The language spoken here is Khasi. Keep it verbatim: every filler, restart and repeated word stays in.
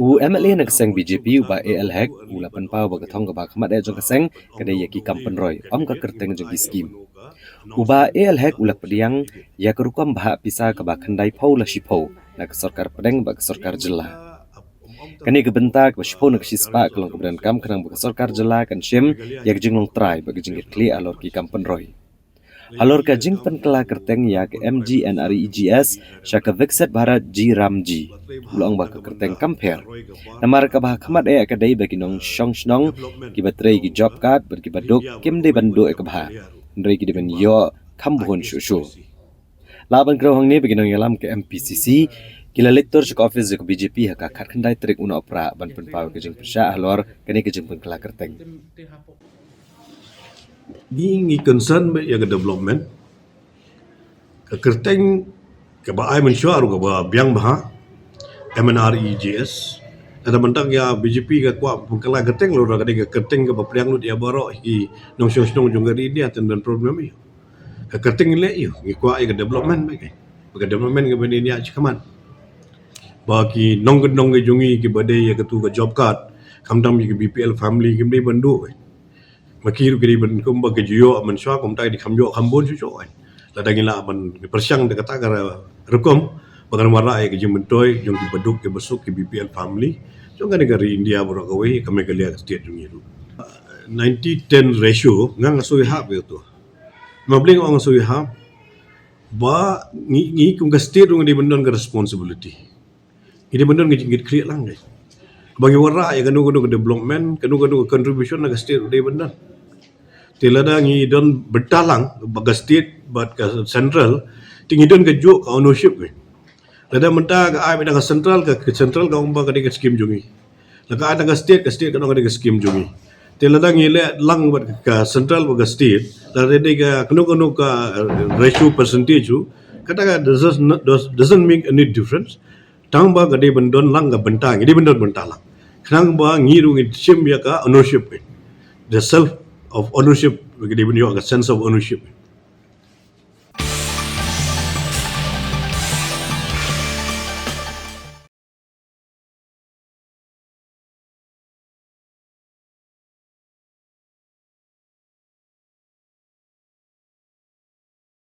U M L A na ka seng B J P u Bah A L Hek u la pynpaw ba ka thong kaba khmat eh jong ka seng ka dei ïa ki kam pynroi, ym ka kyrteng jong ki skim. U Bah A L Hek u la pdiang ïa ka rukom bhah pisa kaba khyndai phew la shiphew na ka sorkar pdeng bad ka sorkar jylla. Kane ka bynta kaba shiphew na ka shispah ka long kaba donkam khnang ba ka sorkar jylla kan shim ïa ka jinglong trai bad ka jingkitkhlieh halor ki kam pynroi. Halor ka jingpynkylla kyrteng ïa ka M G N R E G S sha ka Viksit Bharat G RAM G, u la ong ba ka kyrteng kam pher. Namar kaba khmat eh ka dei ba ki nongshong shnong kiba trei ki job card bad kiba duk kim dei ban duh eh ka bha, hynrei ki dei ban ïoh kham bun shuh shuh. Lah ban kren hangne ba ki nongïalam ka M P C C ki la leit tur sha ka office jong ka B J P ha ka khatkhyndai tarik u Nohprah ban pynpaw ka jingpyrshah halor kane ka jingpynkylla kyrteng. Ngi ngi concern beit ïa ka development. Ka kyrteng kaba ai mynshuwa ruh kaba biang bha, M N R E G S. Lada mynta ïa B J P ka kwah pynkylla kyrteng, lada ka dei ka kyrteng kaba pdiang lut ïa baroh ki nongshong shnong jong ka ri India, te ym don problem ïa. Ka kyrteng ngi leh ïa, ngi kwah ïa ka development beit. Ba ka development kaba ïa shakhmat. Ba ki nongkyndong ki jong ngi kiba dei ïa katu ka job card, khamtam ïa ki B P L family kim dei ban duh. Ma ki ruh ki dei ban, kumba ki ju ïoh mynshuwa, kumta ki dei kham ïoh kham bun shuh shuh. Lada ngi lah ban pyrshang da kata ka rukom ba kan wanrah ïa ka jingmyntoi jong kiba duk kiba suk, ki B P L family jong kane ka ri India baroh kawei, ka Meghalaya ka state jong ngi ruh. Ninety ten ratio, nga nga shu ïahap ïa uto. Ma bling ong nga shu ïahap ba ngi, ngi kum ka state ruh ngi dei ban don ka responsibility. Ngi dei ban don ka jingkitkhlieh lang, guys. Ba ngi wanrah ïa kano kano ka development, kano kano ka contribution na ka state ruh dei ban don. Te lada ngi don bynta lang ba ka state bad ka central, te ngi don kajuh ka ownership, guys. Lada mynta ka ai beit na ka central, ka, ka central ka ong ba ka dei ka skim jong ngi. Lada ka ai na ka state, ka state ka ong ka dei ka skim jong ngi. Te lada ngi leh lang bad ka central bad ka state, lada dei ka kano kano ka, uh, ratio percentage ruh, kata ka doesn't, does, doesn't make any difference. Tang ba ka dei ban don lang ka bynta, ngi dei ban don bynta lang. Khnang ba ngi ruh ngi shim ïa ka ownership, eh. The self of ownership, ka dei ban ïoh ka sense of ownership.